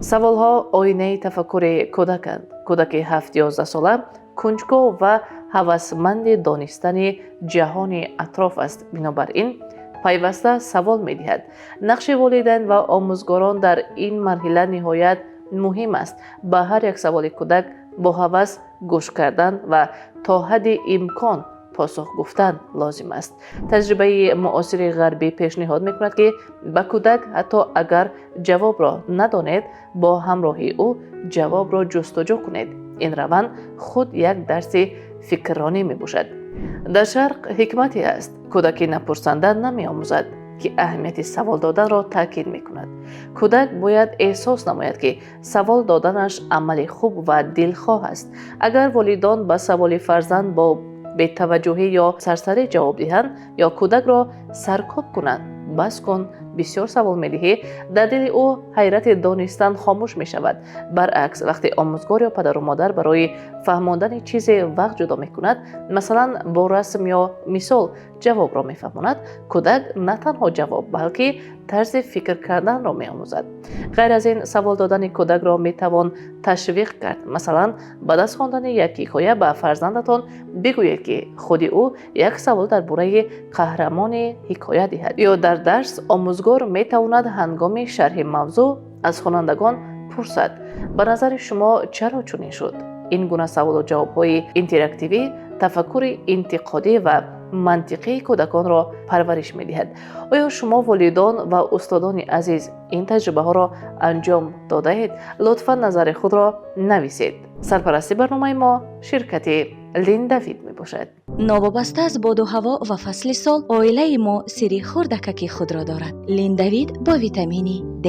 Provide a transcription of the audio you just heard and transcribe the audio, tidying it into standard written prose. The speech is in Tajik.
Саволҳо оинаи тафаккури кӯдаканд. Кӯдаки 7-11 сола кунҷков ва ҳавасманди донистани ҷаҳони атроф аст, бинобар ин пайваста савол медиҳад. Нақши волидайн ва омӯзгорон дар ин марҳила ниҳоят муҳим аст. Ба ҳар як саволи кӯдак бо ҳавас гӯш кардан ва то ҳадди имкон посух гуфтан лозим аст. Таҷрибаи муосири ғарбӣ пешниҳод мекунад, ки ба кӯдак, ҳатто агар ҷавобро надонед, бо ҳамроҳии ӯ ҷавобро ҷустуҷӯ кунед. Ин раванд худ як дарси фикрронӣ мебошад. Дар Шарқ ҳикмате аст: «Кӯдаки напурсанда намеомӯзад», ки аҳамияти савол доданро таъкид мекунад. Кӯдак бояд эҳсос намояд, ки савол доданаш амали хуб ва дилхоҳ аст. Агар волидон ба саволи фарзанд бо бетаваҷҷӯҳӣ ё сарсарӣ ҷавоб диҳанд ё кӯдакро саркӯб кунанд, «Бас кун, бисёр савол медиҳӣ», дар дили ӯ ҳайрати донистан хомӯш мешавад. Баръакс, вақте омӯзгор ё падару модар барои фаҳмондани чизе вақт ҷудо мекунад, масалан, бо расм ё мисол ҷавобро мефаҳмонад, кӯдак на танҳо ҷавоб, балки тарзи фикр карданро меомӯзад. Ғайр аз ин, савол додани кӯдакро метавон ташвиқ кард. Масалан, баъд аз хондани як ҳикоя ба фарзандатон бигӯед, ки худи ӯ як савол дар бораи қаҳрамони ҳикоя диҳад. Ё дар дарс омӯзгор метавонад ҳангоми шарҳи мавзӯъ аз хонандагон пурсад: «Ба назари шумо, чаро чунин шуд?» Ин гуна саволу ҷавобҳои интерактивӣ тафаккури интиқодӣ ва мантиқии кӯдаконро парвариш медиҳад. Оё шумо, волидон ва устодони азиз, ин таҷрибаҳоро анҷом додаед? Лутфан назари худро нависед. Сарпарасти барномаи мо ширкати Линдавид мебошад. Новобаста аз боду ҳаво ва фасли сол, оилаи мо сирри хурдакаки худро дорад: Линдавид бо витамини Д.